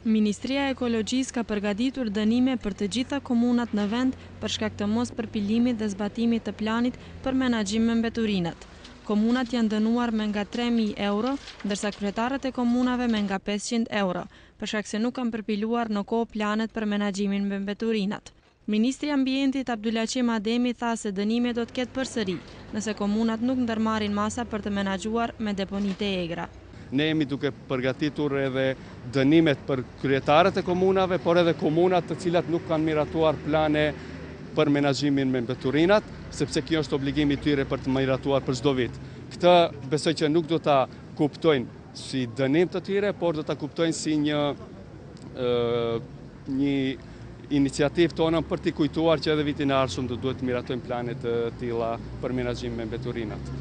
Ministria e Ekologjisë ka përgatitur dënime për të gjitha komunat në vend për shkak të mospërpilimit dhe zbatimit të planit për menaxhim me mbeturinat. Komunat janë dënuar me nga 3000 euro, ndërsa kryetarët e komunave me nga 500 euro, për shkak se nuk kanë përpiluar në kohë planet për menaxhimin me mbeturinat. Ministri i Ambientit, Abdulaqim Ademi tha se dënime do të ketë përsëri, nëse komunat nuk ndërmarrin masa për të menaxhuar me deponitë e egra. Ne jemi duke përgatitur edhe dënimet për kryetarët e komunave, por edhe komunat të cilat nuk kanë miratuar plane për menaxhimin me mbeturinat, sepse kjo është obligimi i tyre për të miratuar për çdo vit. Këtë besoj që nuk do ta kuptojnë si dënim të tyre, por do ta kuptojnë si një një iniciativë tonën për t'i kujtuar që edhe vitin e ardhshëm do duhet të miratojnë plane të tilla për menaxhim me mbeturinat.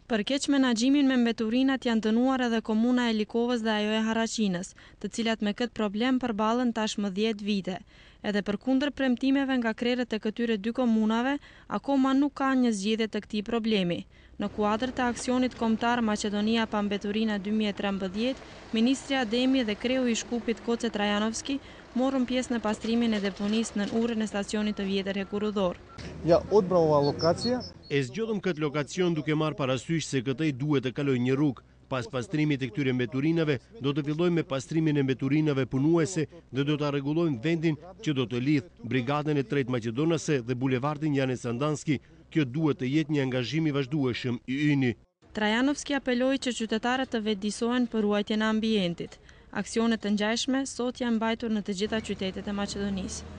Për keqmenaxhimin me mbeturinat janë dënuar edhe komuna e Likovës dhe ajo e Haraçinës, të cilat me këtë problem përballen tashmë dhjetë vite. Edhe përkundër premtimeve nga krerët e këtyre dy komunave, akoma nuk ka një zgjidhje të këtij problemi. Në kuadër të aksionit kombëtar Maqedonia pa mbeturina 2013, ministri Ademi dhe kreu i Shkupit Koce Trajanovski morën pjesë në pastrimin e deponisë nën urën e stacionit të vjetër hekurudhor. Ја одбра оваа локација. E zgjodhëm këtë lokacion duke marrë parasysh se këtej duhet të kalojë një rrugë. Pas pastrimit të këtyre mbeturinave, do të fillojmë me pastrimin e mbeturinave punuese dhe do ta rregullojmë vendin që do të lidhë Brigadën e Tretë Maqedonase dhe Bulevardin Jane Sandanski. Kjo duhet të jetë një angazhim i vazhdueshëm i yni. Trajanovski apeloi që qytetarët të vetëdijesohen për ruajtjen e ambientit. Aksione të ngjashme sot janë mbajtur në të gjitha qytetet e Maqedonisë.